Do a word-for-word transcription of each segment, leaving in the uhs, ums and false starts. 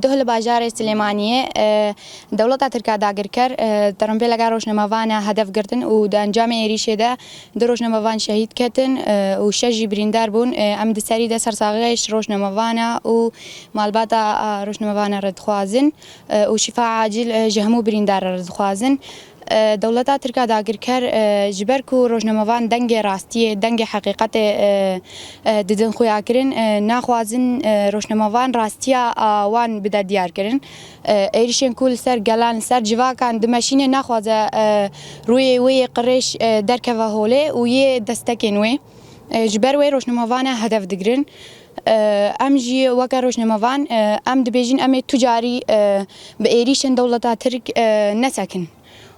Duh li bajarê Silêmaniyê, e, dewleta Tirk a dagirker, e, terempêleka rojnamevana hedef girtin û di encamê êrîşê de du rojnamevan şehîd ketin, e, û şeş jî birîndar bûn. E, em di serî de sersaxiyê ji rojnamevana û malbata, a, rojnamevana re dixwazin, e, û şîfa acil, e, ji hemû birîndaran re dixwazin. E, dewleta Tirk a dagirker, e, ji ber ku rojnamevan dengê rastiyê, dengê heqîqetê, e, e, didin xuyakirin, e, naxwazin, e, rojnamevan rastiya, a, wan bide diyarkirin. E, êrîşên ku li ser gelan, li ser civakan dimeşîne naxwaze, e, rûyê wê yê qirêj, e, derkeve holê û yê destekên wê. E, ji ber wê rojnamevana hedef digirin. E, em jî weke rojnamevan, e, em dibêjin em ê tu carî, e, bi êrîşên dewleta Tirk, e, nesekin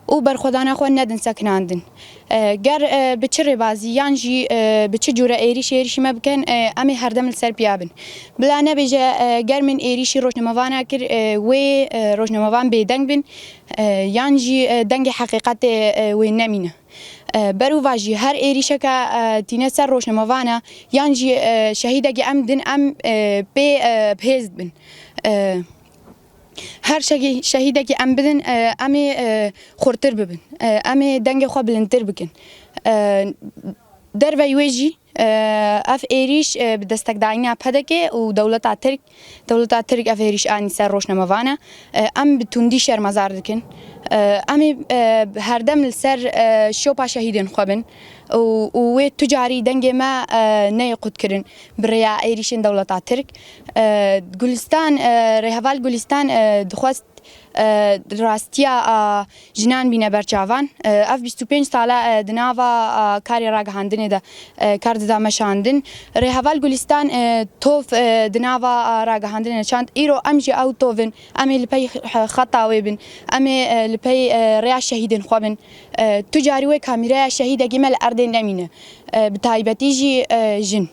û berxwedana xwe nedin sekinandin. E, ger, e, bi çi rêbazî yan jî, e, bi çi cûre êrîş êrîşî me bikin, e, em ê herdem li ser piya bin. Bila nebêje, e, ger min êrîşî rojnamevana kir, e, wê, e, rojnamevan bêdeng bin, e, yan jî, e, dengê heqîqetê, e, wê nemîne. E, berûva jî her êrîşeke, e, tîne ser rojnamevana yan jî, e, şehîdekî em din em, e, pê, e, bihêz dibin. E, Her şehî-, şehîdekî em bidin, e, em ê, e, xurtir bibin. E, em ê dengê xwe bilindtir bikin. E, dervey wê jî, e, ev êrîş, e, bi destekdayîna P D K û dewleta Tirk, dewleta Tirk ev êrîş anî ser rojnamevan e. E, em bi tundî şermezar dikin. E, em ê, e, herdem li ser, e, şopa şehîdên xwe bin. û, û wê tu carî dengê me, e, neyê qutkirin bi rêya êrîşên dewleta Tirk. E, Gulistan, e, rêheval Gulistan, e, dixwest, e, rastiya, a, jinan bîne berçavan. E, ev bîst û pênc sal e, e, di nava, a, karê ragihandinê de, e, kar dida meşandin. Rêheval Gulistan, e, tov, e, di nava, a, ragihandinê de çand. Îro em jî ew tov in. Em ê li pey xeta wê bin. Em ê, e, li pey, e, rêya şehîdên xwe bin. E, tu carî wê kamîreya şehîdekî me li erdê nemîne. E, bi taybetî jî, e, jin.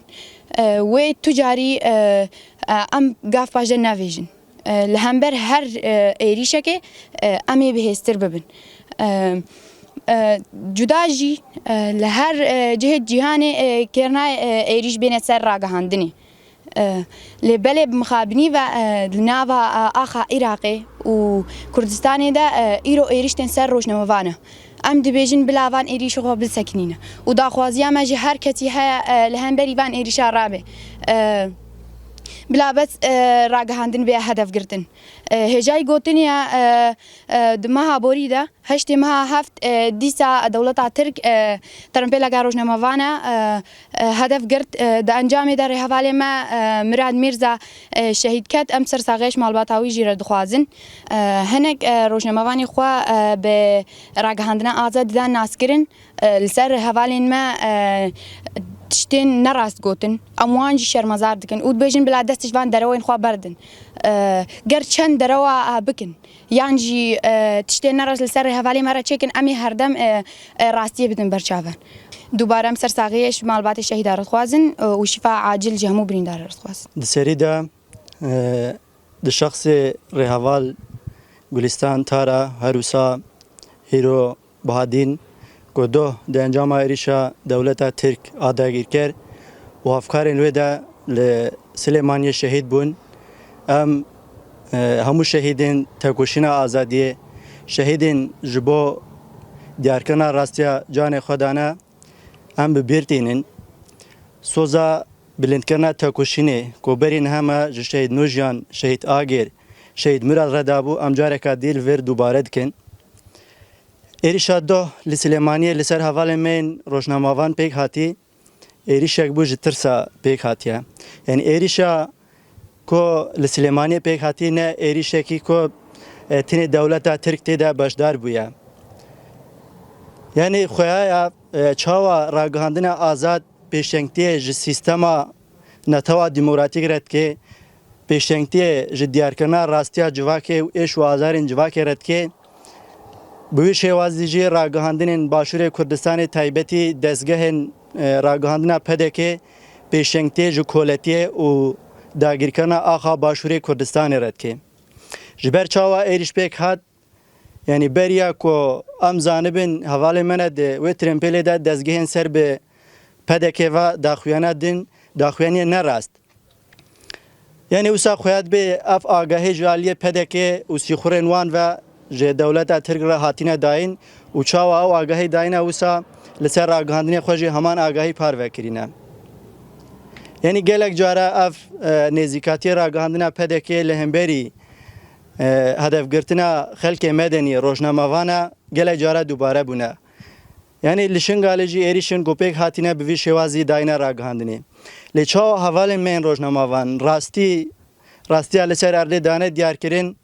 E, wê tu carî, e, e, em gav paşde nevêjin. E, li hember her, e, êrîşekê, e, em ê bihêztir bibin. E, e, cuda jî, e, li her, e, cihê cîhanê, e, kêr nayê, e, êrîş bêne ser ragihandinê. E, lê belê bi mixabinî ve, e, li nava, e, axa Iraqê û Kurdistanê de, e, îro êrîş tên ser rojnamevan e. Em dibêjin bila van êrîşê xwe bisekinîne. Û daxwaziya me ji her kesî heye, e, li hemberî van êrîşa rabe. E, bila bes, e, ragihandin bê hedef girtin. E, hêjayî gotinê ye, e, e, di meha borî de, heştê meha heft, e, dîsa dewleta Tirk, e, terempêleka rojnamevan e, e, e, hedef girt. E, di encamê de rêhevalê me, e, Mirad Mîrza, e, şehîd ket. Em sersaxiyê ji malbata wî jî re dixwazin. E, hinek, e, rojnamevanê xwe, e, bi ragihandina azad didan naskirin. E, li ser rêhevalên me, e, tiştên nerast gotin. Em wan jî şermezar dikin û dibêjin bila dest ji van derewên xwe berdin. E, ger çend derewa, e, bikin. Yan jî, e, tiştê nerast li ser rêhevalê me re çêkin, em ê herdem, e, e, rastiyê bidin ber çavan. Dubare em sersaxiyê ji malbatê şehîda re dixwazin, e, û şîfa acil ji hemû birîndar re dixwazin. Di serî de, e, di şexsê rêheval Gulistan Tara, her wisa hîro Bahadîn, ku doh di encama êrîşa dewleta Tirk a dagîrker û hevkarên wê de li Silêmaniyê şehîd bûn. Em, e, hemû şehîdên tekoşîna azadiyê, şehîdên ji bo diyarkirina rastiya canê xwe dane, em bi bîr tînin. Soza bilindkirina tekoşînê ku berî niha me ji Şehîd Nûjiyan, Şehîd Agêr, Şehîd Mirad re dabû, em careka dî li vir dubare dikin. Êrîşa doh li Silêmaniyê li ser hevalên me yên rojnamevan pêk hatî, êrîşek bû ji tirsa pêk hatiye. Yanî êrîşa ku li Silêmaniyê pêk hatî ne êrîşekî ku, e, tenê dewleta Tirk tê de beşdar bûye. Yanî xweyaya, e, çawa ragihandina azad pêşengtiyê ji sîstema netewa demokratîk re dike, pêşengtiyê ji diyarkirina rastiya civakê û êş û azarên civakê re dike. Bi wî şêwazî jî ragihandinên Başûrê Kurdistanê, taybetî dezgehên, e, ragihandina P D K, pêşengtiyê ji koletiyê û dagîrkirina axa Başûrê Kurdistanê re dike. Ji ber çawa êrîş pêk hat? Yanî beriya ku em zanibin, hevalê me ne di wê trempêlê de dezgehên ser bi P D K ve daxuyana din, daxuyaniye ne rast. Yanî wisa xuya dibê ev agahî ji aliyê P D K û sîxurên wan ve ji dewleta Tirk re hatine dayîn û çawa ew agahî dayîne wisa li ser ragihandinê xwe jî heman agahî parve kirîne. Yanî gelek cara ev, e, nêzîkatiyê ragihandina P D K li hemberî, e, hedefgirtina xelkê medenî, rojnamevan e, gelek cara dubare bûne. Yanî li Şingalê jî êrîşên ku pêk hatine bi vî şêwazî dayine ragihandinê. Lê çawa hevalên me yên rojnamevan rastî, rastiya li ser erdê dane diyarkirin,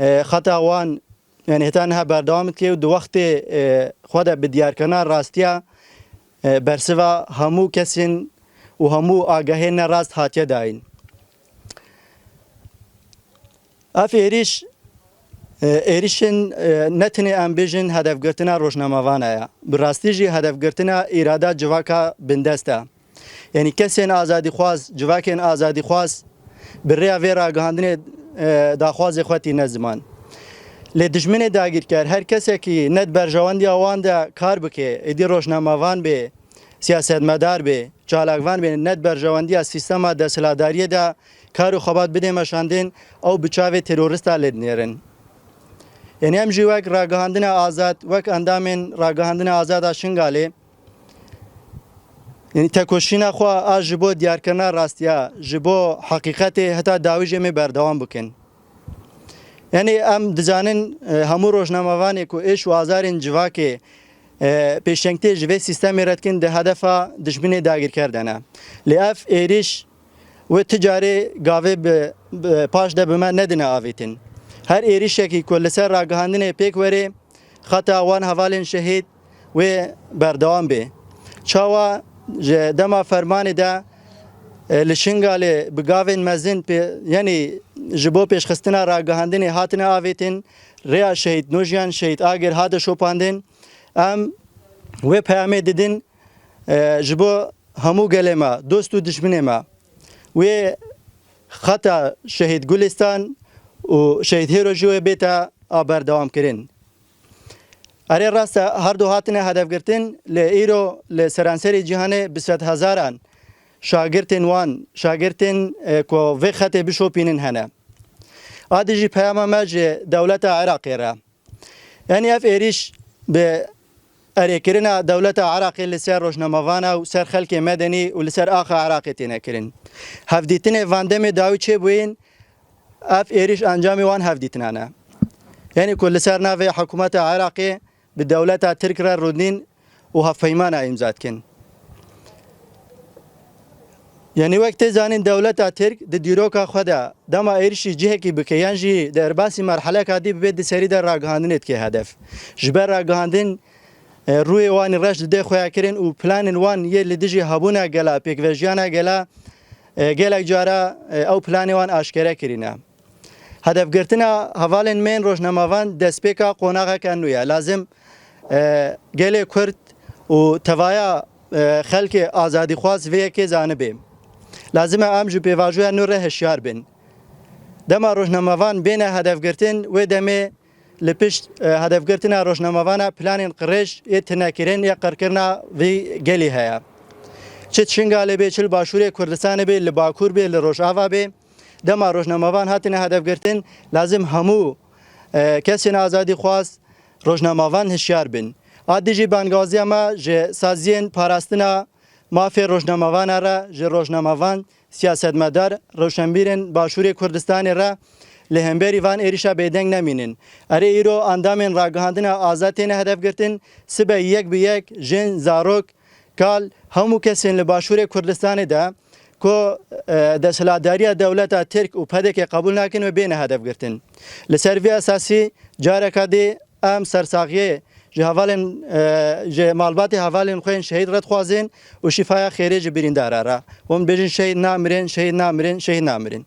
e, xeta wan, yanî heta niha berdewam dike û di wextê, e, xwe de bi diyarkirina rastiya, e, bersiva hemû kesên û hemû agahiyên ne rast hatiye dayîn. Ev êrîş, e, êrîşên, e, ne tenê em bêjin hedefgirtina rojnamevan e ya. Bi rastî jî hedefgirtina îrada civaka bindest e. Yanî kesên azadîxwaz, civakên azadîxwaz bi rêya vê ragihandinê, e, daxwazê xwe tîne ziman. Lê dijminê dagîrker, her kesekî ne di berjewendiya wan de kar bike, êdî rojnamevan bê, siyasetmedar bê, çalakvan bê, ne di berjewendiya sîstema desthilatdariyê de kar û xebat bidê meşandin, ew bi çavê terorista lê dinêrin. Yanî em jî wek ragihandina azad, wek endamên ragihandina azad a Şingalê, yanî tekoşîna xwe a ji bo diyarkirina rastiya, ji bo heqîqetê heta dawî jê mê berdewam bikin. Yanî em dizanin, e, hemû rojnamevanê ku êş û azarên civakê, e, pêşengtiyê ji vê sîstemê re dikin, di hedefa dijminê dagirker de ne. Lê ev êrîş wê ti carê gavê bi, bi paş de bi me nedine avêtin. Her êrîşekî ku li ser ragihandinê pêk werê, xeta wan hevalên şehîd wê berdewam bê. Çawa ji dema fermanê de, e, li Şingalê bi gavên mezin pê, yanî ji bo pêşxistina ragihandinê hatine avêtin, rêya şehîd Nojiyan, şehîd Agir hate şopandin. Em wê peyamê didin, e, ji bo hemû gelê me, dost û dijminê me. Wê xeta şehîd Gulistan û şehîd Hêro jî wê bête a berdewamkirin. Erê rast e, her du hatine hedefgirtin, lê îro li seranserê cîhanê bi sedhezaran şagirtên wan, şagirtên, e, ku vê xetê bişopînin hene. A dijî peyama me ji dewleta Iraqê re. Yanî ev êrîş bi erêkirina dewleta Iraqê li ser rojnamevana û ser xelkê medenî û li ser axa Iraqê têne kirin. Hevdîtinê van demê dawî çêbûyîn, ev êrîş encamê wan hevdîtinan e. Yanî ku li ser navê hikûmeta Iraqê bi dewleta Tirk re rûnîn û hevpeymana îmza dikin. Yanî wek tê zanîn dewleta Tirk di dîroka xwe de dema êrişî cihekî bike yan jî di erbasî merheleka dî bibe di serî de ragihandinê dike hedef. Ji ber ragihandin, e, rûyê wan î reş dide xuya kirin û planên wan yê li dijî hebûna gela, pêkvejiyana gela, e, gelek cara, e, ew planê wan aşkere kirîne. Hedefgirtina hevalên me yên rojnamevan destpêka qonaxeke nû ye. Lazim, e, gelê Kurd û tevaya, e, xelkê azadîxwaz vê yekê zanibê. Lazim e em ji pêvajoya nû re hişyar bin. Dema rojnamevan bêne hedefgirtin, wê demê li pişt, e, hedefgirtina rojnamevana planên qirêj yê tinekirin yê qirkirina vî gelî heye. Çi Şingalê bê, çi li Başûrê Kurdistanê bê, li Bakur bê, li Rojava bê, dema rojnamevan hatine hedefgirtin, lazim hemû, e, kesên azadîxwaz, rojnamevan hişyar bin. A dijî bangawaziya me ji saziyên parastina mafê rojnamevana re, ji rojnamevan, siyasetmedar, rewşenbîrên Başûrê Kurdistanê re li hemberî van êrişa bêdeng nemînin. Erê îro endamên ragihandina azad têne hedefgirtin, sibe yek bi yek jin, zarok, kal, hemû kesên li Başûrê Kurdistanê de ku, e, desthilatdariya dewleta Tirk û P D K qebûl nakin wê bêne hedefgirtin. Li ser vî esasî careka dî em sersaxiyê ji hevalên, e, ji malbatê hevalên xwe yên şehîd re dixwazin û şîfaya xêrê ji birîndara re. Hûn bêjin şehîd namirin, şehîd namirin, şehîd namirin.